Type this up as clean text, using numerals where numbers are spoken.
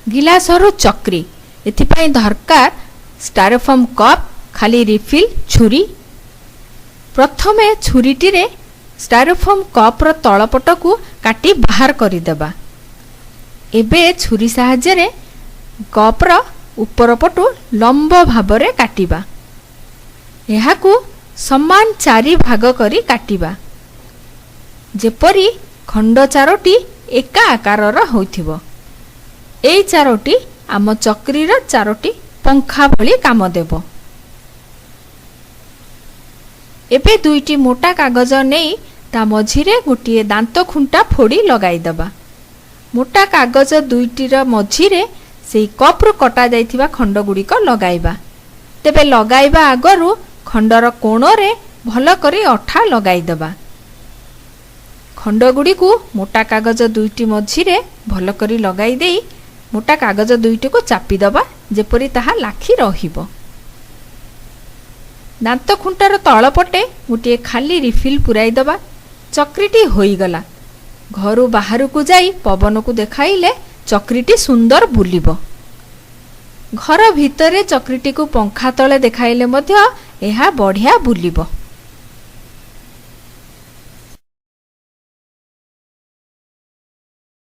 ଗିଲାସରୁ ଚକ୍ରି। ଏଥିପାଇଁ ଦରକାର ଷ୍ଟାଇରୋଫୋମ୍ କପ୍, ଖାଲି ରିଫିଲ୍, ଛୁରୀ। ପ୍ରଥମେ ଛୁରୀଟିରେ ଷ୍ଟାଇରୋଫୋମ୍ କପ୍ର ତଳପଟକୁ କାଟି ବାହାର କରିଦେବା। ଏବେ ଛୁରୀ ସାହାଯ୍ୟରେ କପ୍ର ଉପର ପଟୁ ଲମ୍ବ ଭାବରେ କାଟିବା। ଏହାକୁ ସମାନ ଚାରି ଭାଗ କରି କାଟିବା, ଯେପରି ଖଣ୍ଡ ଚାରୋଟି ଏକା ଆକାରର ହୋଇଥିବ। ଏଇ ଚାରୋଟି ଆମ ଚକ୍ରିର ଚାରୋଟି ପଙ୍ଖା ଭଳି କାମ ଦେବ। ଏବେ ଦୁଇଟି ମୋଟା କାଗଜ ନେଇ ତା ମଝିରେ ଗୋଟିଏ ଦାନ୍ତ ଖୁଣ୍ଟା ଫୋଡ଼ି ଲଗାଇଦେବା। ମୋଟା କାଗଜ ଦୁଇଟିର ମଝିରେ ସେଇ କପ୍ରୁ କଟାଯାଇଥିବା ଖଣ୍ଡଗୁଡ଼ିକ ଲଗାଇବା। ତେବେ ଲଗାଇବା ଆଗରୁ ଖଣ୍ଡର କୋଣରେ ଭଲ କରି ଅଠା ଲଗାଇଦେବା। ଖଣ୍ଡଗୁଡ଼ିକୁ ମୋଟା କାଗଜ ଦୁଇଟି ମଝିରେ ଭଲ କରି ଲଗାଇ ଦେଇ ମୋଟା କାଗଜ ଦୁଇଟିକୁ ଚାପିଦେବା, ଯେପରି ତାହା ଲାଖି ରହିବ। ଦାନ୍ତ ଖୁଣ୍ଟାର ତଳପଟେ ଗୋଟିଏ ଖାଲି ରିଫିଲ୍ ପୁରାଇଦେବା। ଚକ୍ରିଟି ହୋଇଗଲା। ଘରୁ ବାହାରକୁ ଯାଇ ପବନକୁ ଦେଖାଇଲେ ଚକ୍ରିଟି ସୁନ୍ଦର ବୁଲିବ। ଘର ଭିତରେ ଚକ୍ରିଟିକୁ ପଙ୍ଖା ତଳେ ଦେଖାଇଲେ ମଧ୍ୟ ଏହା ବଢ଼ିଆ ବୁଲିବ।